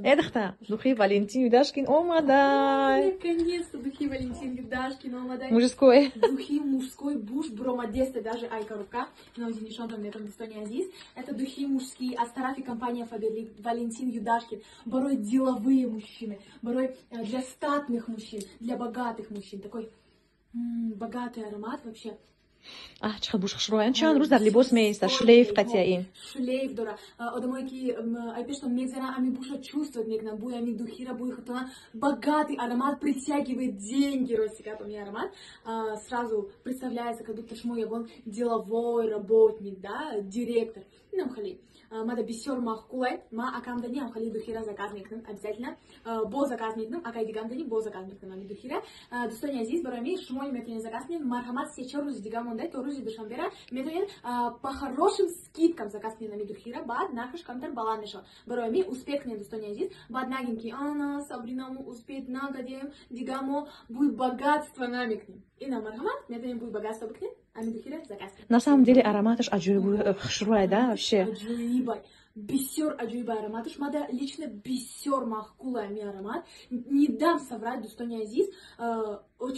Эдахта, духи Валентин Юдашкин омадай. Наконец-то духи Валентин Юдашкин омадай. Мужской. Духи мужской буш бромадеста даже ай коробка. Нишон там метон, дӯстони азиз. Это духи мужские от тарафи компания Фаберлик Валентин Юдашкин. Барои деловые мужчины, барои для статных мужчин, для богатых мужчин. Такой богатый аромат вообще. Аҳ, чӣ хел буш хушрӯян, чанд рӯз дар либос меиста, шлейф қатияин. Шлейф дора. Одамое ки ай пештон мегзаранд, ами буша чувствовать мекунанд, буи ами духира, буи хутона. Богатый аромат притягивает деньги. Ростика ами аромат сразу представляется, как будто шумо ягон деловой работник, да, директор. Инам хали мада бисёр маъқулай. Ма акамдани ам хали духира заказ мекунам обязательно, бо заказ мекунам, акай дигамдани бо заказ мекунам ами духира. Дӯстони азиз, барои ми шумо метавонед заказ кунед. Марҳамат, 3-4 рӯзи дига монда, то рӯзи душанбера метавонед по хорошим скидкам заказ кунед ами духира. Баъд нархаш камтар баланд мешавад. Барои ми успеть кунед, дӯстони азиз. Баъд нагем, ки ана Сабринамо успеть накардем, дига мо бӯи богатство намекунем. Ина, марҳамат, метавонед бӯи богатство бикунед, ами духира заказ кунед. На самом деле ароматаш аҷоиб хушрӯяй, да, вообще. Аҷоибай, бисёр аҷоиба ароматаш. Мада лично бисёр маъқулай ами аромат. Не дам соврать, дӯстони азиз,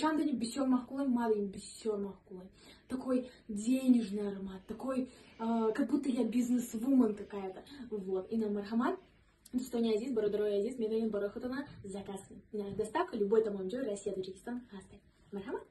чандани бисёр маъқулай, мада бисёр маъқулай. Такой денежный аромат, такой, как будто я бизнес-вумен какая-то. Вот, ина, марҳамат, дӯстони азиз, бародарои азиз, метавонед барои худтона заказ кунед. Доставка любой тамоми ҷой Россия, Тоҷикистон ҳастед. Марҳамат.